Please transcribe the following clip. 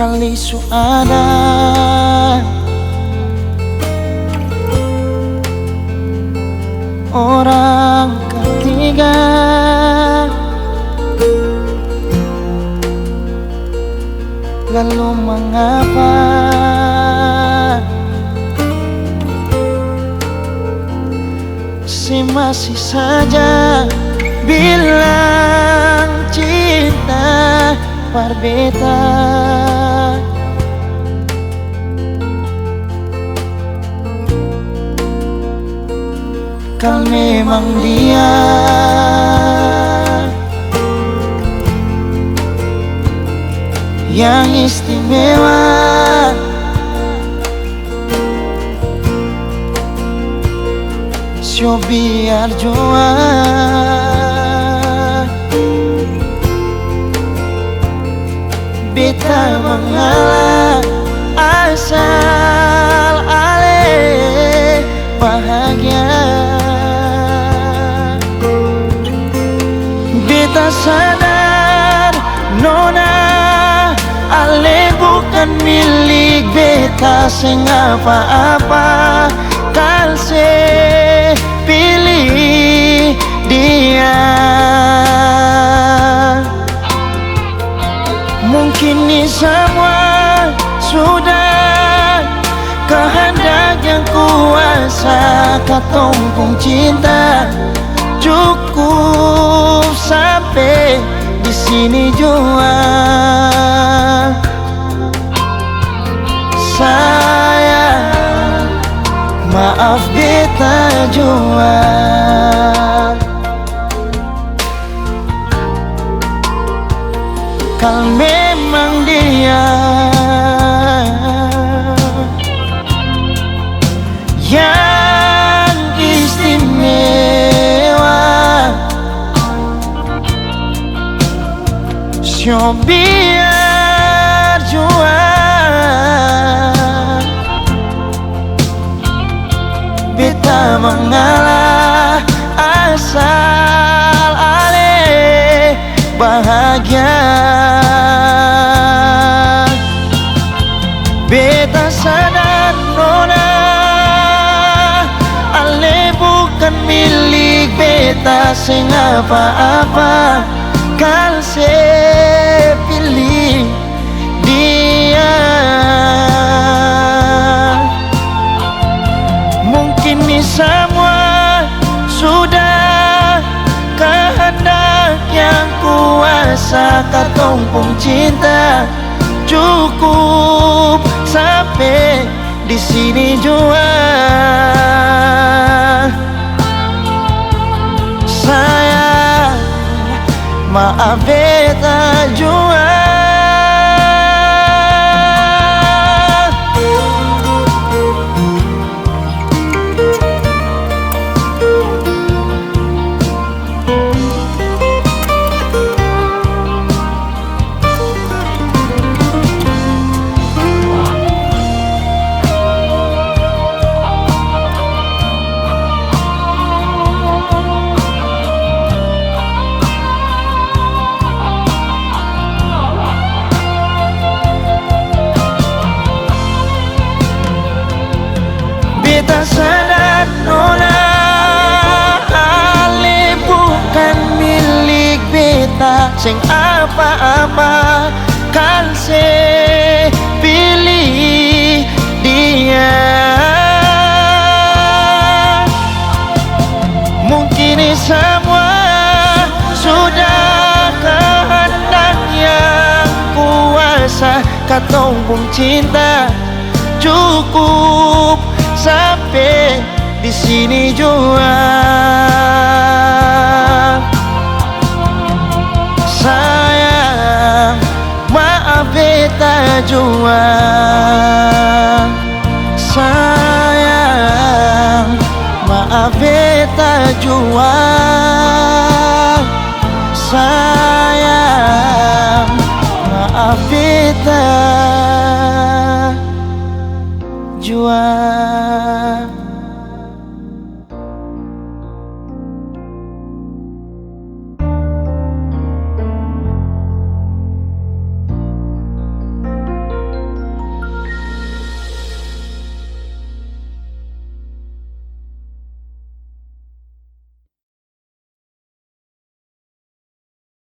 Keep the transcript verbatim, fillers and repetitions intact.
Kali su ada orang ketiga, lalu mengapa se masih saja bilang cinta par beta? Kal memang dia yang istimewa, so biar jua beta mangalah, asal ale bahagia. Beta sadar, nona, ale bukan milik beta seng apa-apa, kal se pilih dia. Mungkin ni samua sudah kehendak Yang Kuasa, katong pung cinta cukup sampe di sini jua. Sayang, maaf beta jua. Kal memang dia yang istimewa, so biar jua beta mangalah, asal ale bahagia. Beta sadar, nona, ale bukan milik beta seng apa-apa, kal se pilih dia. Mungkin ni samua sudah kehendak Yang Kuasa, katong pung cinta cukup sampe di sini jua. Sayang, maaf beta jua. Beta sadar, nona, ale bukan milik beta seng apa-apa, kal se pilih dia. Mungkin ni samua sudah kehendak Yang Kuasa, katong pung cinta cukup sampe di sini jua. Sayang, maaf beta jua. Sayang, maaf beta jua.